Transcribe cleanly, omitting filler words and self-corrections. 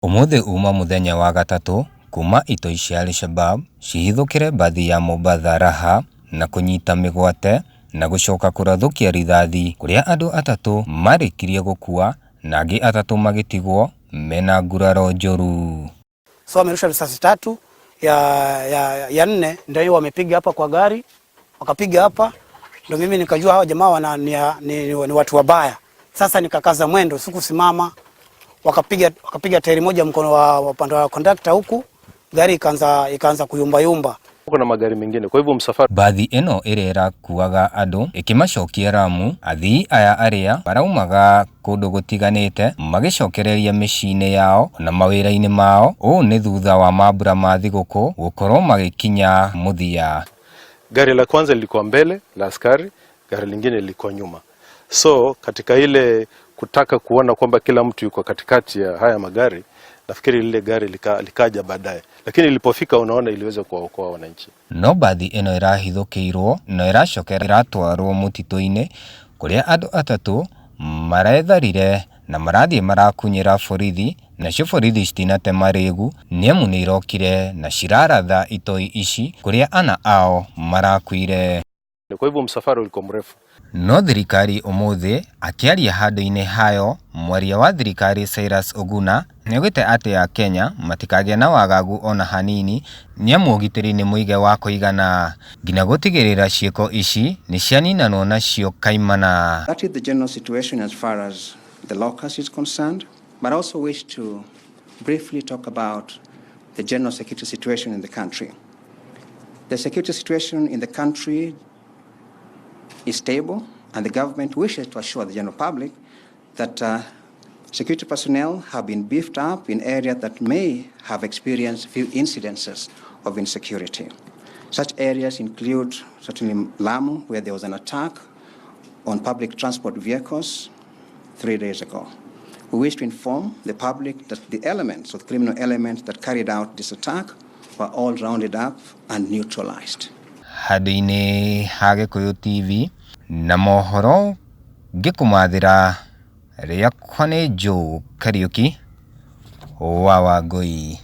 Ũmũthĩ uma mũthenya wa gatatũ kuma itoi cia Al-Shabab cihithũkĩre mbathi ya Mombatha Raha na kũnyita mĩgwate na gũcoka kũrathũkia rithathi kũrĩa andũ atatũ marĩkirie gũkua na angĩ atatũ magĩtigwo mena nguraro njũru. So wamerusha risasi tatu ya nne ndio hiyo wamepiga hapa kwa gari, wakapiga hapa, ndio mimi nikajua hawa jamaa wana, ni watu wabaya. Sasa nikakaza mwendo, sikusimama. Wakapiga tairi moja mkono wa upande wa kondakta huku, gari ikaanza kuyumba yumba. Kuna magari mengine, kwa hivyo msafara. Mbathi ĩno ĩrĩa ĩrakuaga andũ ĩkĩmacokia Lamu, athii aya arĩa maraumaga kũndũ gũtiganĩte magĩcokereria mĩciĩ-inĩ yao na mawĩra-inĩ mao. Ũũ nĩ thutha wa mambura ma thigũkũ gũkorwo magĩkinya mũthia. Gari la kwanza lilikuwa mbele la askari, gari lingine lilikuwa nyuma. So katika ile kutaka kuona kwamba kila mtu yuko katikati ya haya magari, nafikiri lile gari likaja baadaye, lakini ilipofika, unaona iliweza kuwaokoa wananchi. No mbathi ĩno ĩrahithũkĩirwo na ĩracoka ĩratwarwo mũtitũ-inĩ kũrĩa andũ atatũ maretharire na marathiĩ marakunyĩra borithi, nacio borithi citinate marĩgu nĩamu nĩ irokire na ciraratha itoi ici kũrĩa ana ao marakuire. Kwa hivyo msafara ulikuwa mrefu. No thirikari ũmũthĩ akĩaria handũ-inĩ hayo, mwaria wa thirikari Cyrus Oguna nĩaugĩte atĩ akenya matikagĩe na wagagu ona hanini nĩamu ũgitĩri nĩ mũige wa kũigana nginya gũtigĩrĩra ciĩko ici nĩ cianinanwo nacio kaimana. That is the general situation as far as the locust is concerned, but I also wish to briefly talk about the general security situation in the country. The security situation in the country is stable, and the government wishes to assure the general public that security personnel have been beefed up in areas that may have experienced few incidences of insecurity. Such areas include certainly Lamu, where there was an attack on public transport vehicles 3 days ago. We wish to inform the public that the elements of criminal elements that carried out this attack were all rounded up and neutralized. Handũ-inĩ ha Gĩkũyũ TV na mohoro ngĩkũmathĩra, rĩakwa nĩ Joe Kariũki wa Wangũi.